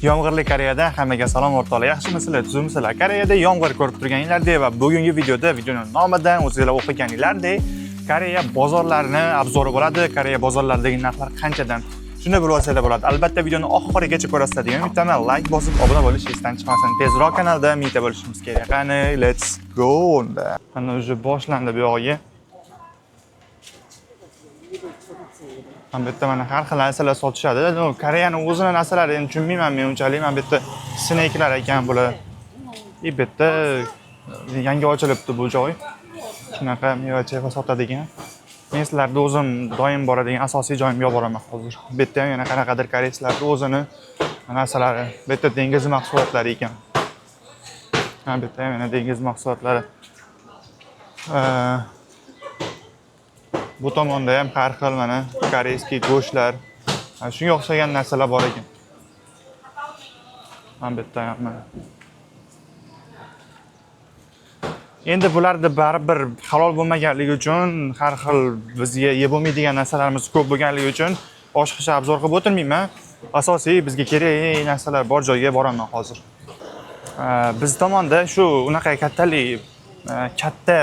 Yomg'irli Koreyada hammaga salom o'rtoqlar. Yaxshimisizlar, tuzukmisizlar? Koreyada yomg'ir ko'rib turganinglardek va bugungi videoda videoni nomidan o'zinglar o'qiganinglardek Koreya bozorlarini обзор i bo'ladi. Koreya bozorlaridagi narxlar qanchadan? Shuni bilib olsanglar bo'ladi. Albatta videoni oxirigacha ko'rasizlar degan umiddaman. Like bosib obuna bo'lish esdan chiqmasin. Tezroq kanalda mingta bo'lishimiz kerak. Qani, let's go unda. Mana уже boshlandi bu yog'iga. Mana bu yerda mana har xil narsalar sotishadi. No, Koreyani o'zini narsalari endi tushunmayman men unchalik. Mana bu yerda snacklar ekan bular. И bu yerda yangi ochilibdi bu joy. Shunaqa meva-cheva sotadigan. Men sizlarni o'zim doim boradigan asosiy joyimga olib boraman hozir. Bu yerda ham yana qanaqadir koreyslarni o'zini narsalari. Bu yerda dengiz mahsulotlari ekan. Mana bu yerda ham yana dengiz mahsulotlari. Bu tomonda ham har xil mana корейский go'shtlar, mana shunga o'xshagan narsalar bor ekan. Mana bu yerda ham mana. Endi bularda baribir halol bo'lmaganligi uchun har xil bizga yeb bo'lmaydigan narsalarimiz ko'p bo'lganligi uchun oshiqcha обзор qilib o'tirmayman. Asosiy bizga kerak narsalar bor joyga boraman hozir. Biz tomonda shu unaqa kattalik katta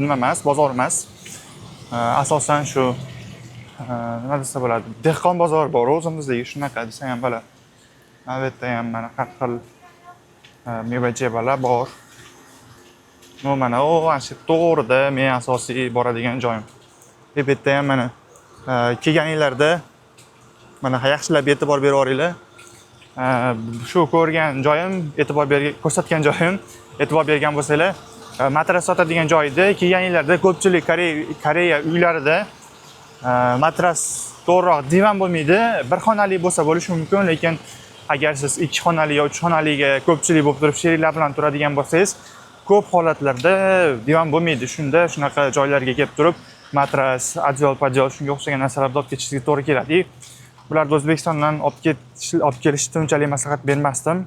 nima emas, bozor emas. Asosan shu nima desa bo'ladi, dehqon bozori bor o'zimizdagi, shunaqa desa ham bo'ladi. Mana bu yerda ham mana har xil meva-chevalar bor. No, mana u mana shu to'g'rida men asosiy boradigan joyim. Bu yerda ham mana kelganinglarda mana yaxshilab e'tibor berib yuboringlar. Shu ko'rgan joyim, e'tibor bergan, ko'rsatgan joyim, e'tibor bergan bo'lsanglar, matras sotadigan joyda kelganinglarda ko'pchilik Koreya uylarida matras, to'g'riroq divan bo'lmaydi. Bir xonali bo'lsa bo'lishi mumkin, lekin agar siz ikki xonali yo uch xonaliga ko'pchilik bo'lib turib sheriklar bilan turadigan bo'lsangiz, ko'p holatlarda divan bo'lmaydi. Shunda shunaqa joylarga kelib turib matras, одеяло, одеяло shunga o'xshagan narsalarni olib ketishga to'g'ri keladi. И bularni O'zbekistondan olib kelishni unchalik maslahat bermasdim.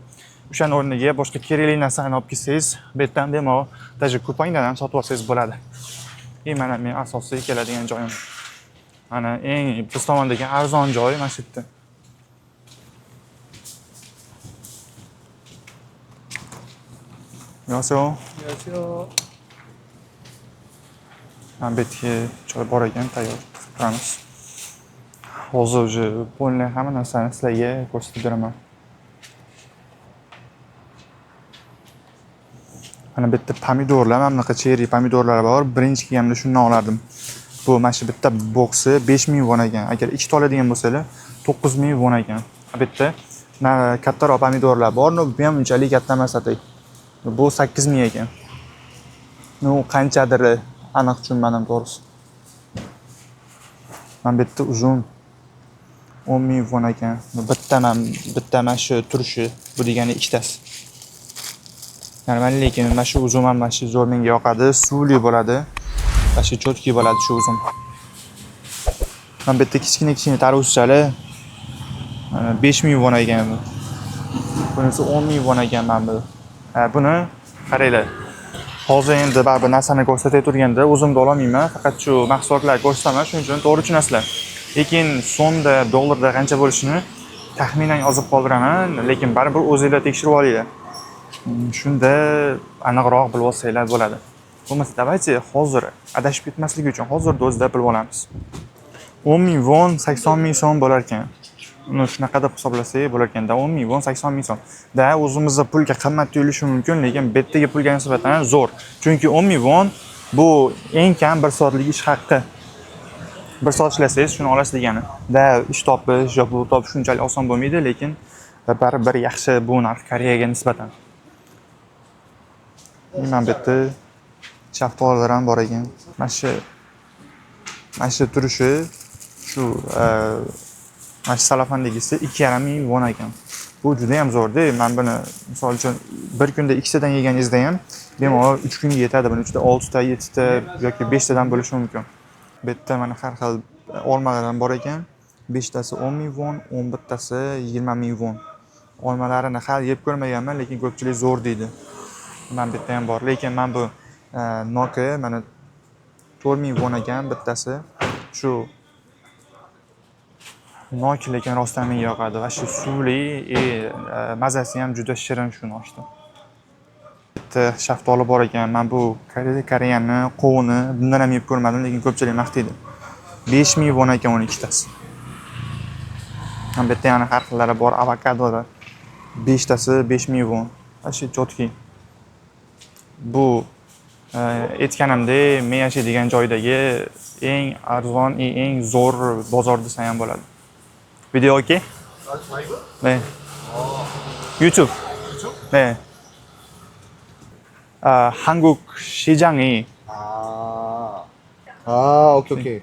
O'shani o'rniga boshqa kerakli narsani olib kelsangiz, bu yerdan bemalol даже Kupangdan ham sotib olsangiz bo'ladi. И mana men asosiy keladigan joyim. Mana eng biz tomondagi arzon joy mana shu yerda. 안녕하세요. 안녕하세요. Mana bu yerga joy bor ekan, tayyor turamiz. Hozir уже полный hamma narsani sizlarga ko'rsatib beraman. Mana bu yerda pomidorlar, mana bunaqa cherry pomidorlar bor. Birinchi kelganimda shundan olardim. Bu mana shu bitta boksi 5000 won ekan. Agar ikkita oladigan bo'lsanglar, 9000 won ekan. Bu yerda kattaroq pomidorlar bor, но bu ham unchalik katta emas atay. Bu 8000 ekan. Ну, qanchadir aniq tushunmadim to'g'risi. Mana bu yerda uzum 10 000 won ekan. Bu bitta man bitta mana shu turishi, bu degani ikkitasi. Normal, lekin mana shu uzum ham mana shu zo'r menga yoqadi. Suvli bo'ladi. Mana shu чёткий bo'ladi shu uzum. Mana bu yerda kichkina kichkina tarvuzchalar 5000 won ekan bu. Bunisi 10 000 won ekan mana bu. Ha, buni qaranglar. Hozir endi baribir narsani ko'rsatay turganda o'zimda ololmayman, faqat shu mahsulotlarni ko'rsataman, shuning uchun to'g'ri tushunasizlar. Lekin so'mda, dollarda qancha bo'lishini taxminan yozib qoldiraman, lekin baribir o'zinglar tekshirib olinglar. Shunda aniqroq bilib olsanglar bo'ladi. Bo'lmasa, давайте hozir adashib ketmaslik uchun hozirda o'zida bilib olamiz. 10 000 won 80 000 so'm bo'lar ekan. Uni shunaqa deb hisoblasak bo'lar ekanda, 10 000 won 80 000 so'm. Da o'zimizda pulga qimmat tuyulishi mumkin, lekin bu yerdagi pulga nisbatan zo'r. Chunki 10 000 won bu eng kam bir soatlik ish haqqi. Bir soat ishlasangiz shuni olasiz degani. Da ish topish yo pul topish unchalik oson bo'lmaydi, lekin baribir yaxshi bu narx Koreyaga nisbatan. Mana bu yerda shaftolilar ham bor ekan. Mana shu turishi shu mana shu salafandagisi 2,5 ming won ekan. Bu juda ham zo'rda. Men buni misol uchun bir kunda ikkitadan yeganingizda ham bemalol 3 kunga yetadi. Buni ichida 6 ta, 7 ta yoki 5 tadan bo'lishi mumkin. Bu yerda mana har xil olmalar ham bor ekan. 5 tasi 10 000 won, 11 tasi 20 000 won. Olmalarini hali yeb ko'rmaganman, lekin ko'pchilik zo'r deydi. Mana bu yerda ham bor. Lekin mana bu noki mana 4000 won ekan bittasi. Shu Nok lekin rostdan menga yoqadi. Va shu suvli, mazasi ham juda shirin shu nokni. Bitta shaftoli bor ekan. Men bu Koreyani qovuni bundan ham yeb ko'rmadim, lekin ko'pchilik maqtaydi. 5000 won ekan uni ikkitasi. Ham bu yerda yana har xillari bor, avokadolar. 5 tasi 5000 won. Вообще четкий. Bu aytganimdek, men yashaydigan joydagi eng arzon, eng zo'r bozor desa ham bo'ladi. Video okey? 네. 유튜브. 네. 아, 한국 시장이 아, 아, 오케이, 오케이.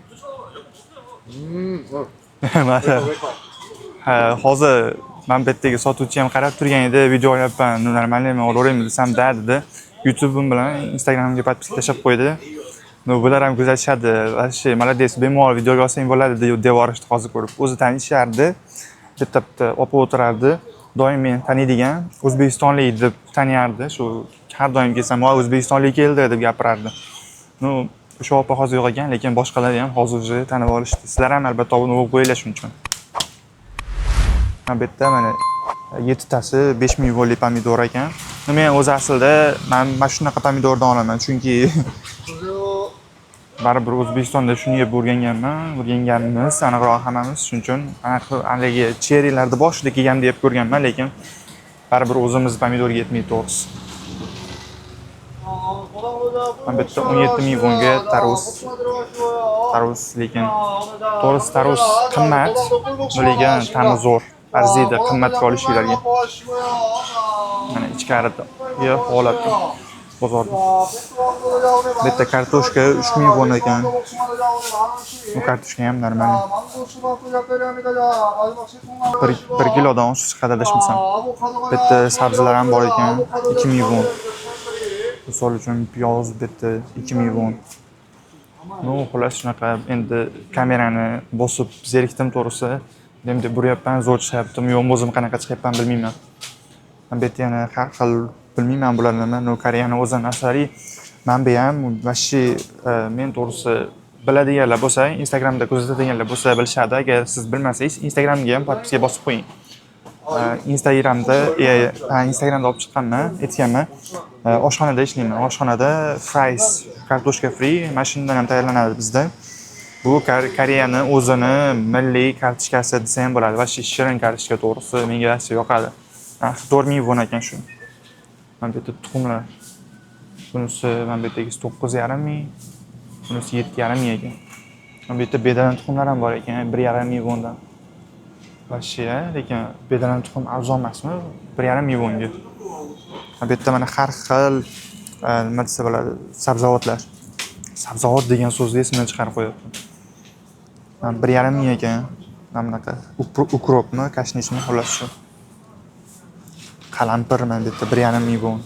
어, 맞아요. Welcome. Ha, hozir mana bu yerdagi sotuvchi ham qarab turgan edi, video olyapman, нормально olaveraymi desam, da dedi. YouTube'im bilan Instagramga подписка tashlab qo'ydi. Ну, bular ham kuzatishadi. Вообще, молодец, bemalol videoga olsang bo'ladi deb yuborishdi hozir ko'rib. O'zi tanishardi. Bitta bitta opa o'tirardi. Doim meni taniydigan, o'zbekistonlik deb taniyardi. Shu har doim kelsam, "Voy, o'zbekistonlik keldi" deb gapirardi. Ну, o'sha opa hozir yo'q ekan, lekin boshqalari ham hozir уже tanib olishdi. Sizlar ham albatta obuna bo'lib qo'yinglar shuning uchun. Mana bu yerda mana yettitasi 5000 wonlik pomidor ekan. Ну, men o'zi aslida man mana shunaqa pomidordan olaman, chunki baribir O'zbekistonda shuni yeb o'rganganman, o'rganganmiz, aniqroq hammamiz. Shuning uchun anaqa haligi cherrylarni boshida kelganda yeb ko'rganman, lekin baribir o'zimiz pomidorga yetmaydi, to'g'risi. Mana bu yerda 17 000 wonga tarvuz, tarvuz, lekin to'g'risi tarvuz qimmat, lekin ta'mi zo'r. Arziydi qimmatga olishinglarga. Mana ichkarida holati bozorda. Bu yerda kartoshka 3000 won ekan. Bu kartoshka ham нормально. Bir kilodan oshiq chiqadi adashmasam. Bu yerda sabzilar ham bor ekan, 2000 won. Misol uchun piyoz bu yerda 2000 won. Ну, xullas shunaqa, endi kamerani bosib zerikdim to'g'risi. Endi buryapman, zo'r chiqyaptimi, yo'qmi, o'zim qanaqa chiqyapman bilmayman. Mana bu yerda yana har xil, bilmayman bular nima, но Koreyani o'zi narsalari. Mana bu ham вообще men to'g'risi biladiganlar bo'lsa, Instagramda kuzatadiganlar bo'lsa bilishadi. Agar siz bilmasangiz, Instagramga ham подписка bosib qo'ying. Instagramda ha, Instagramda olib chiqqanman, aytganman. Oshxonada ishlayman. Oshxonada fries, kartoshka fri mana shundan ham tayyorlanadi bizda. Bu Koreyani o'zini milliy kartoshkasi desa ham bo'ladi. Вообще shirin kartoshka to'g'risi, menga вообще yoqadi. Narxi 4000 won ekan shu. Mana bu yerda tuxumlar. Bunisi, mana bu yerdagisi 9,5 ming, bunisi 7,5 ming ekan. Mana bu yerda bedana tuxumlar ham bor ekan, 1,5 ming wondan. Вообще, lekin bedana tuxum arzon emasmi? 1,5 ming wonga. Mana bu yerda mana har xil nima desa bo'ladi, sabzavotlar. Sabzavot degan so'zni esimdan chiqarib qo'yapman. Mana 1,5 ming ekan. Mana bunaqa укроп mi, кашничmi, xullas shu. Qalampir mana bu yerda 1,5 ming won.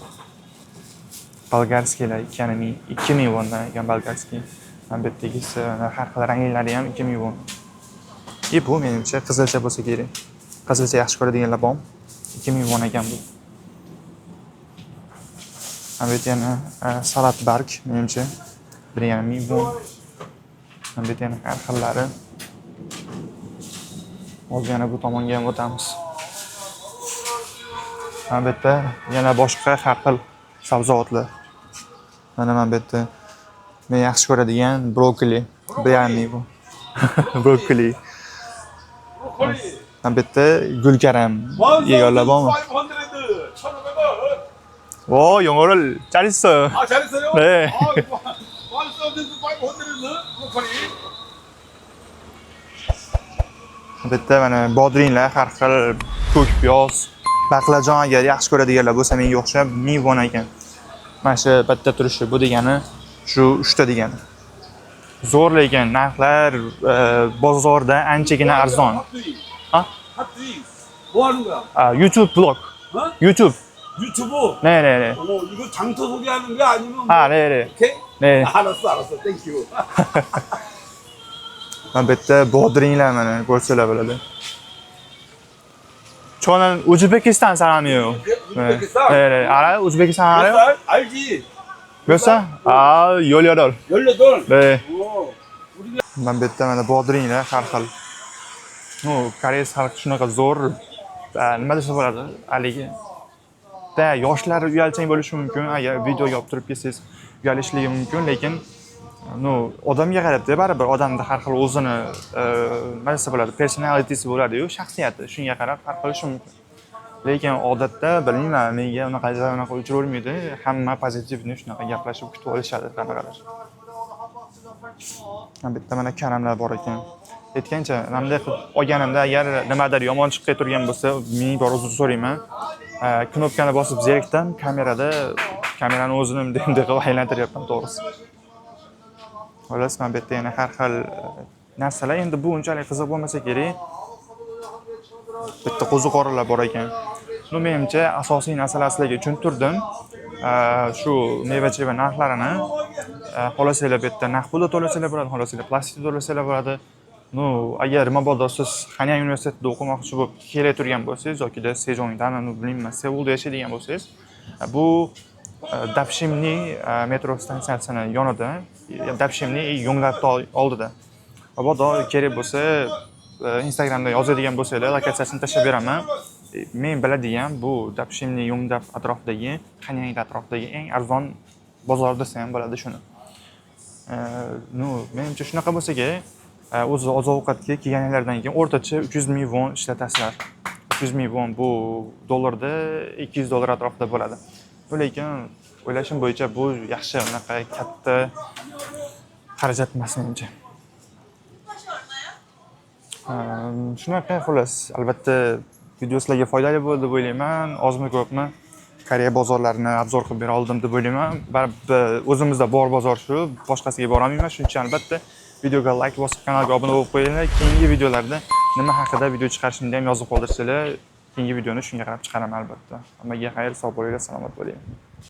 Болгарский lar 2,5 ming, 2000 wondan ekan болгарский. Mana bu yerdagisi har xil ranglilari ham 2000 won. И bu menimcha qizilcha bo'lsa kerak. Qizilcha yaxshi ko'radiganlar bormi? 2000 won ekan bu. Mana bu yerda yana salat barg menimcha 1,5 ming won. Mana bu yerda yana har xillari. Hozir yana bu tomonga ham o'tamiz. Mana bu yerda yana boshqa har xil sabzavotlar. Mana bu yerda men yaxshi ko'radigan brokoli 1,5 ming bu. Brokoli. Mana bu yerda gulkaram yeganlar bormi? 500, 1,500원. 오, 영어를 잘했어요. 아, 잘했어요? 네. 아, 1,500 브로콜리. Bu yerda mana bodringlar, har xil ko'k piyoz, baqlajon, agar yaxshi ko'radiganlar bo'lsa menga o'xshab, 1000 won ekan. Mana shu bitta turishi, bu degani shu uchta degani. Zo'r, lekin narxlar bozorda anchagina arzon. 핫뚜이. 아? 핫뚜이. 뭐 하는 거야? 아, YouTube vlog. 어? YouTube. 유튜브? 네, 네, 네. 어, 이거 장터 소개하는 거야? 아니면 뭐? 아, 네, 네. 오케이? 네. 알았어, 알았어. Thank you. Mana bu yerda bodringlar mana ko'rsalar bo'ladi. 저는 우즈베키스탄 사람이에요. 네. 우즈베키스탄? 네, 네. 알아요? 우즈베키스탄 몇 알아요? 살? 알지? 몇 살? 아, 18. 18. 네. 어. 우리가 Mana bu yerda mana bodringlar har xil. Ну, koreys xalqi shunaqa zo'r, nima desa bo'ladi, haligi da yoshlar uyalchang bo'lishi mumkin, agar videoga olib turib kelsangiz, uyalishligi mumkin, lekin, ну, odamga qarabda baribir odamda har xil o'zini, nima desa bo'ladi, personality si bo'ladiyu, shaxsiyati, shunga qarab farq qilishi mumkin. Lekin odatda, bilmayman, menga unaqa uchravermaydi, hamma позитивный, shunaqa gaplashib kutib olishadi qanaqadir. Ha, bitta mana karamlar bor ekan. Aytgancha, mana bunday qilib olganimda, agar nimadir yomon chiqib turgan bo'lsa, ming bor uzr so'rayman. Knopkani bosib zerikdim, kamerada kamerani o'zini bunday bunday qilib aylantiryapman, to'g'risi. Xullas, mana bu yerda yana har xil narsalar. Endi bu unchalik qiziq bo'lmasa kerak. Bitta qo'ziqorinlar bor ekan. Ну, menimcha, asosiy narsalar sizlarga tushuntirdim. Shu meva-cheva narxlarini, xohlasanglar, bu yerda naqd pulda to'lasanglar bo'ladi, xohlasanglar, plastikda to'lasanglar bo'ladi. Ну, agar mabodo siz Hanyang universitetida o'qimoqchi bo'lib kelay turgan bo'lsangiz yokida Sejongdan, ну, bilmayman, Seulda yashaydigan bo'lsangiz, bu Dapshimni metro stansiyasini yonida, Dapshimni Yongdap oldida. Mabodo kerak bo'lsa, Instagramda yozadigan bo'lsanglar, lokatsiyasini tashlab beraman. Men biladigan bu Dapshimni Yongdap atrofidagi, Hanyang atrofidagi eng arzon bozor desa ham bo'ladi shuni. Ну, menimcha, shunaqa bo'lsa kerak. O'zi oziq ovqatga kelganinglardan keyin o'rtacha 300 ming von ishlatasizlar. 300 ming von bu dollarda 200 dollar atrofida bo'ladi. Bu lekin o'ylashim bo'yicha bu yaxshi, unaqa katta xarajat emas, menimcha. Shunaqa, xullas, albatta video sizlarga foydali bo'ldi deb o'ylayman. Ozmi, ko'pmi Koreya bozorlarini обзор qilib bera oldim deb o'ylayman. Baribir o'zimizda bor bozor shu, boshqasiga borolmayman. Shuning uchun, albatta, videoga layk bosib, kanalga obuna bo'lib qo'yinglar. Keyingi videolarda nima haqida video chiqarishimni ham yozib qoldirsanglar, keyingi videoni shunga qarab chiqaraman, albatta. Hammaga xayr, sog' bo'linglar, salomat bo'linglar.